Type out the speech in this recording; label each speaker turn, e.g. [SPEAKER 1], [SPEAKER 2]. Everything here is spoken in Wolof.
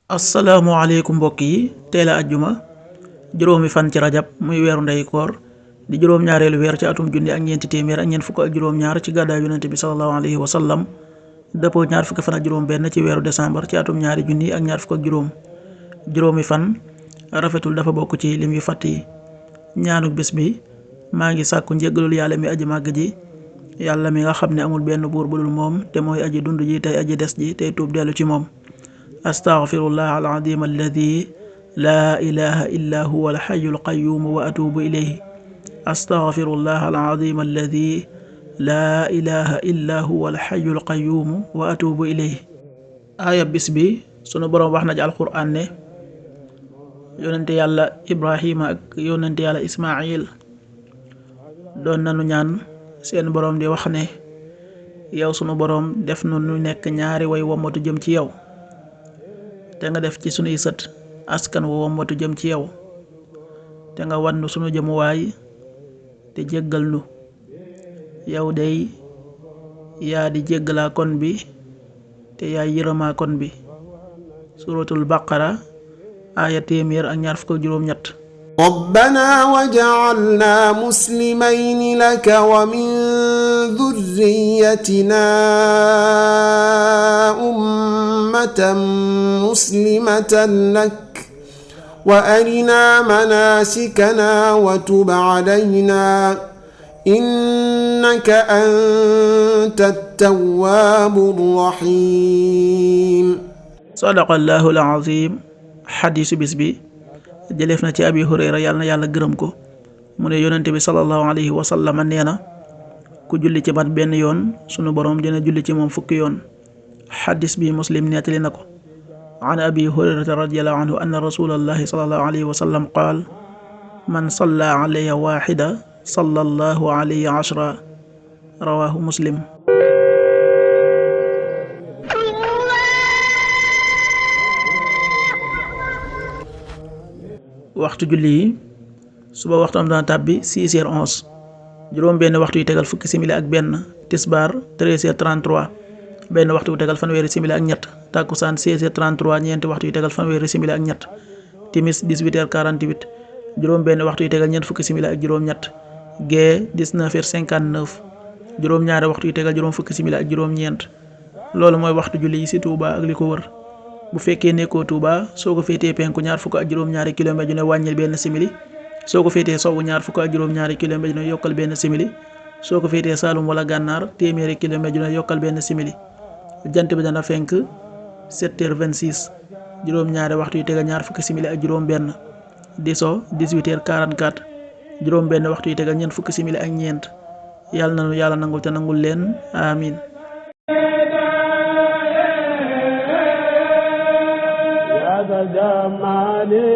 [SPEAKER 1] asalaamaaleykum mbokk yi teel a ajjuma juróomi fan ci rajab muy weeru ndey koor di juróom-ñaareelu weer ci atum junni ak ñeenti téeméer ak ñeent fukk ak juróom-ñaar ci gàddaay yonente bi sallallahu alayhi wa sallam dëppoo ñaar fukki fan ak juróom benn ci weeru décembre ci atum ñaari junni ak ñaar fukk ak juróomi fan rafetul dafa bokk ci lim yu fàtt yi. ñaanuk bés bi maa ngi sàkku njéggalul yàlla mi aji màgg ji, yàlla mi nga xam ne amul benn buur bu dul moom te mooy aji dund ji tey aji des ji tey tuub dellu ci moom. astaghfirullah al-azim alladi laa ilaha illa huwa al-hayyul qayyum wa atubu ilayhi. astaghfirullah al-azim alladi laa ilaha illa huwa al-hayyul qayyum wa atubu ilayhi. aaya bis bi sunu boroom wax na ci alquraan ne yonente yàlla ibrahima ak yonente yàlla ismail doon nanu ñaan seen boroom di wax ne yow sunu boroom def nu nu nekk ñaari way wommatu jëm ci yow te nga def ci sunuy sët askan wu wommatu jëm ci yow te nga wan nu sunu jëmuwaay te jéggal nu yow day yaa di jéggalaa kon bi te yaa yërëmaa kon bi. suratul baqara aaya téeméer ak ñaar fukk ak juróom-ñett.
[SPEAKER 2] rabbana waj'alna muslimayni laka wa min dhurriyyatina ummatan muslimatan lak wa arina manasikana wa tub alayna innaka antat tawwabur rahim.
[SPEAKER 1] sadaqallahu al-azim. xadiisu bis bi jëleef na ci abi hurayra yàlla na yàlla gërëm ko mu ne yonente bi sallallahu alayhi wa sallam nee na ku julli ci man benn yoon sunu boroom dina julli ci moom fukki yoon. xadiis bi muslim nettali na ko. an abi hurayrata radiyallahu anhu anna rasulallahi sallallahu alayhi wa sallam qaal man salla alayya waaxida sallallahu alayhi ashra rawahu muslim. waxtu julli yi suba waxtu am dana tàbbi 6h11 juróom benn waxtu yu tegal fukki simili ak benn, tisbaar 13h33 benn waxtu yu tegal fanweeri simili ak ñett, tàkkusaan 16h33 ñeenti waxtu yu tegal fanweeri simili ak ñett, timis 18h48 juróom benn waxtu yu tegal ñeent fukki simili ak juróom ñett, gee 19h59 juróom ñaari waxtu yu tegal juróom fukki simili ak juróom ñeent. loolu mooy waxtu julli yi ci Touba ak li ko wër. bu fekkee nekkoo Touba soo ko féetee penku ñaar fukk ak juróom-ñaari kilomètre ju ne wàññil benn simili, soo ko féetee sowwu ñaar fukk ak juróom-ñaari kilomètre ju ne yokkal benn simili, soo ko féetee Saalum wala Gànnaar téeméeri kilomètre ju ne yokkal benn simili. jant bi dana fenk 7h26 juróom-ñaari waxtu yu tegal ñaar fukki simili ak juróom benn, di so 18h44 juróom benn waxtu yu tegal ñeent fukki simili ak ñeent. yàlla nanu yàlla nangul te nangul leen amin.
[SPEAKER 3] جمالي